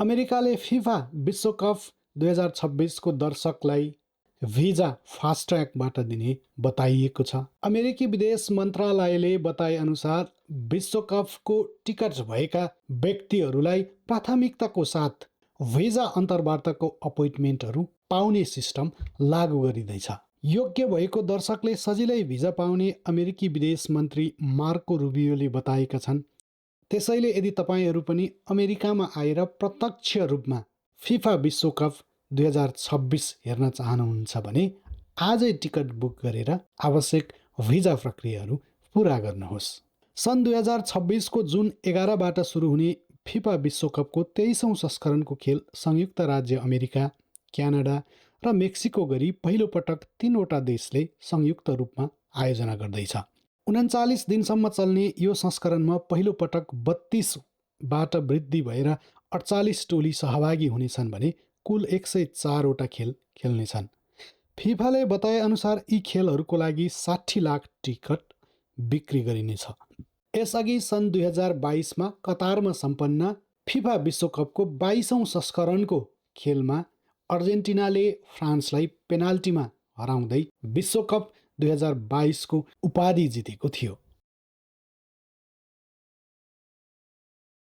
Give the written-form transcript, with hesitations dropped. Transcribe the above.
अमेरिकाले फिफा विश्वकप 2026 को दर्शकलाई भिजा फास्ट ट्र्याकबाट दिने बताइएको छ। अमेरिकी विदेश मन्त्रालयले बताए अनुसार विश्वकपको टिकट भएका व्यक्तिहरूलाई प्राथमिकताको साथ भिजा अन्तर्वार्ताको अपोइन्टमेन्टहरू पाउने सिस्टम लागू गरिँदैछ। योग्य भएको दर्शकले सजिलै भिजा पाउने अमेरिकी विदेश मन्त्री मार्को रुबियोले बताएका छन्। त्यसैले यदि तपाईँहरू पनि अमेरिकामा आएर प्रत्यक्ष रूपमा फिफा विश्वकप 2026 हेर्न चाहनुहुन्छ भने आजै टिकट बुक गरेर आवश्यक भिजा प्रक्रियाहरू पुरा गर्नुहोस्। सन् 2026 को जुन 11बाट सुरु हुने फिफा विश्वकपको 23औं संस्करणको खेल संयुक्त राज्य अमेरिका, क्यानाडा र मेक्सिको गरी पहिलो पटक 3वटा देशले संयुक्त रूपमा आयोजना गर्दैछ। 39 दिनसम्म चल्ने यो संस्करणमा पहिलो पटक 32बाट वृद्धि भएर 48 टोली सहभागी हुनेछन् भने कुल 104वटा खेल खेल्नेछन्। फिफाले बताए अनुसार यी खेलहरूको लागि 60 लाख टिकट बिक्री गरिनेछ। यसअघि सन् 2022मा कतारमा सम्पन्न फिफा विश्वकपको 22औं संस्करणको खेलमा अर्जेन्टिनाले फ्रान्सलाई पेनाल्टीमा हराउँदै विश्वकप 2022 को उपाधि जितेको थियो।